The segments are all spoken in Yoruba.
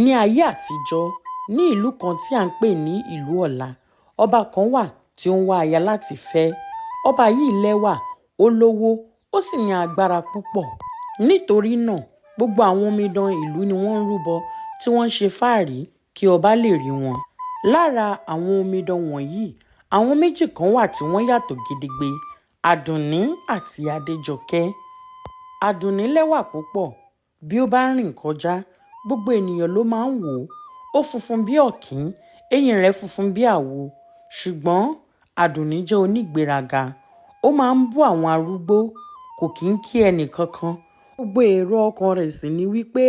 Ní ayé àtijọ́, ní ìlú kan tí à ń pè ní ìlú Ọ̀la, ọba kan wà tí ó ń wá aya láti fẹ́. Ọba yìí lẹ́wà, ó lówó, ó sì ní agbára púpọ̀. Nítorí náà, gbogbo àwọn omidan ìlú ni wọ́n ń rúbọ tí wọ́n ń ṣe fáàrí kí ọba lè rí wọn. Lára àwọn omidan wọ̀nyí, àwọn méjì kan wà tí wọ́n yàtọ̀ gedegbe: Àdùnní àti Adéjọkẹ́. Àdùnní lẹ́wà púpọ̀. Bí ó bá ń rìn kọjá, gbogbo ènìyàn ló máa ń wò ó. Ó funfun bí ọ̀kín, eyín rẹ̀ funfun bí àwo. Ṣùgbọ́n Àdùnní jẹ́ onígbéraga. Ó máa ń bú àwọn arúgbó, kò kí ń kí ẹnì kankan. Gbogbo èrò ọkàn rẹ̀ sì ni wípé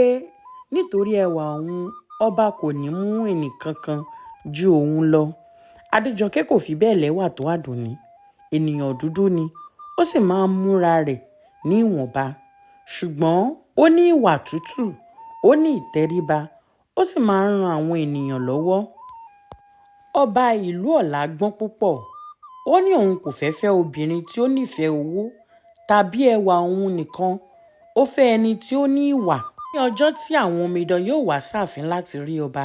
nítorí ẹwà òun, ọba kò ní mú ẹnì kankan ju òun lọ. Adéjọkẹ́ kò fi bẹ́ẹ̀ lẹ́wà tó Àdùnní. Ènìyàn dúdú ni, ó sì máa ń múra rẹ̀ ní ìwọ̀nba. Ṣùgbọ́n ó ní ìwà tútù, ó ní ìtẹríba, ó sì máa ń ran àwọn ènìyàn lọ́wọ́. Ọba ìlú Ọ̀la gbọ́n púpọ̀. Ó ní òun kò fẹ́ fẹ́ obìnrin tí ó nífẹ̀ẹ́ owó tàbí ẹwà òun nìkan. Ó fẹ́ ẹni tí ó ní ìwà. Ní ọjọ́ tí àwọn omidan yóò wá sáàfin láti rí ọba,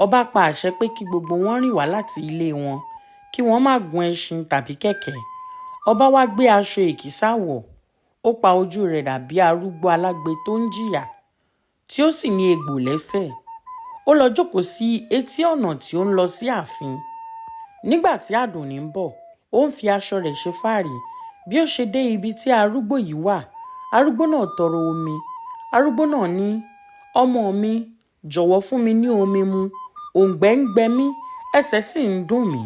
ọba pa àṣẹ pé kí gbogbo wọn rìn wá láti ilé wọn, kí wọ́n má gun ẹṣin tàbí kẹ̀kẹ́. Ọba wá gbé aṣọ èkísà wọ̀, ó pa ojú rẹ̀ dà bí arúgbó alágbe tó ń jìyà, tí ó sì ní egbò lẹ́sẹ̀. Ó lọ jókòó sí etí ọ̀nà tí ó ń lọ sí ààfin. Nígbà tí Àdùnní ń bọ̀, ó ń fi aṣọ rẹ̀ ṣe fáàrí. Bí ó ṣe dé ibi tí arúgbó yìí wà, arúgbó náà tọrọ omi. Arúgbó náà ní, "Ọmọ mi, jọ̀wọ́ fún mi ní omi mu. Òǹgbẹ ń gbẹ mí, ẹsẹ̀ sì ń dùn mí."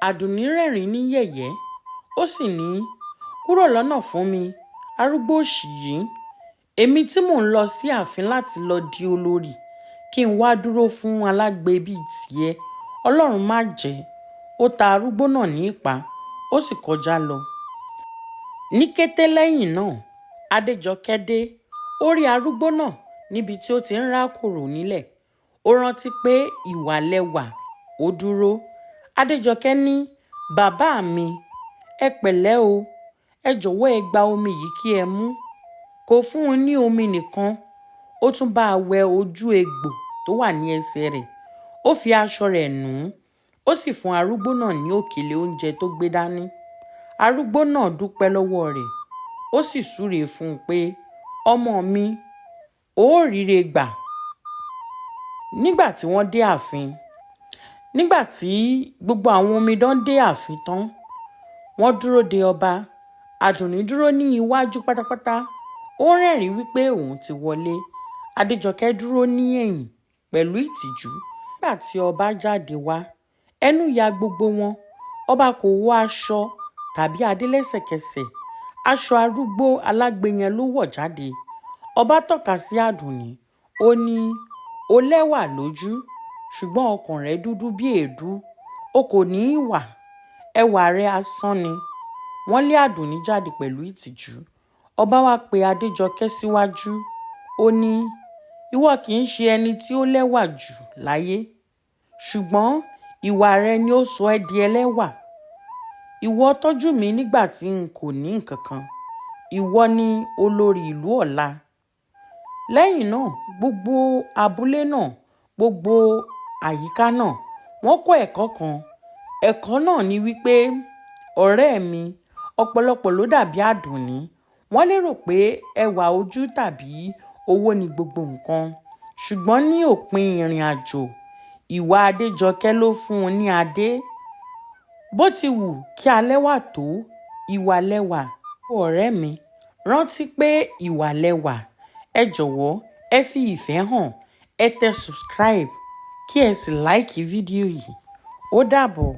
Àdùnní rẹ́rìn-ín ní yẹ̀yẹ́, ó sì ní, "Kúrò lọ́nà fún mi, arúgbó òṣì yìí. Èmi tí mò ń lọ sí ààfin láti lọ di olórí, kí n wá dúró fún alágbe bíi tìẹ. Ọlọ́run má jẹ́." Ó ta arúgbó náà ní ìpá, ó sì kọjá lọ. Ní kété lẹ́yìn náà, Adéjọkẹ́ dé. Ó rí arúgbó náà níbi tí ó ti ń rákòrò nílẹ̀. Ó rántí pé ìwà lẹwà, ó dúró. Adéjọkẹ́ ní, "Bàbá mi, ẹ pẹ̀lẹ́ o. Ẹ jọ̀wọ́ ẹ gba omi yìí kí ẹ mú." Kò fún un ní omi nìkan, ó tún bá a wẹ ojú egbò tó wà ní ẹsẹ̀ rẹ̀. Ó fi aṣọ rẹ̀ nù ún, ó sì fún arúgbó náà ní òkèlè oúnjẹ tó gbé dání. Arúgbó náà dúpẹ́ lọ́wọ́ rẹ̀, ó sì súre fún un pé, "Ọmọ mi, ó ríre gbà." Nígbà tí wọ́n dé ààfin, nígbà tí gbogbo àwọn omidan dé ààfin tán, wọ́n dúró de ọba. Àdùnní dúró ní iwájú pátápátá. Ó rẹ́rìn-ín wípé òun ti wọlé. Adéjọkẹ́ dúró ní ẹ̀yìn pẹ̀lú ìtìjú. Nígbà tí ọba jáde wá, ẹnu ya gbogbo wọn. Ọba kò wọ aṣọ tàbí adé lẹ́sẹ̀kẹsẹ̀. Aṣọ arúgbó alágbe yẹn ló wọ̀ jáde. Ọba tọ́ka sí Àdùnní. Ó ní, "O lẹ́wà lójú, ṣùgbọ́n ọkàn rẹ dúdú bí èédú. O kò ní ìwà. Ẹwà rẹ asán ni." Wọ́n lé Àdùnní jáde pẹ̀lú ìtìjú. Ọba wá pe Adéjọkẹ́ síwájú. Ó ní, "Ìwọ kì í ṣe ẹni tí ó lẹ́wà jù láyé, ṣùgbọ́n ìwà rẹ ni ó sọ ẹ́ di ẹlẹ́wà. Ìwọ tọ́jú mi nígbà tí n kò ní nǹkan kan. Ìwọ ni olórí ìlú Ọ̀la." Lẹ́yìn náà, gbogbo abúlé náà, gbogbo àyíká náà, wọ́n kọ́ ẹ̀kọ́ kan. Ẹ̀kọ́ náà ni wípé, ọ̀rẹ́ mi, ọ̀pọ̀lọpọ̀ ló dàbí Àdùnní. Wọ́n lérò pé ẹwà ojú tàbí owó ni gbogbo nǹkan. Ṣùgbọ́n ní òpin ìrìnàjò, ìwà Adéjọkẹ́ ló fún un ní adé. Bó ti wù kí a lẹ́wà tó, ìwà lẹwà. Ọ̀rẹ́ mi, rántí pé ìwà lẹwà. Ẹ jọ̀wọ́ ẹ fi ìfẹ́ hàn, ẹ tẹ subscribe kí ẹ sì like fídíò yìí. Ó dàbọ̀.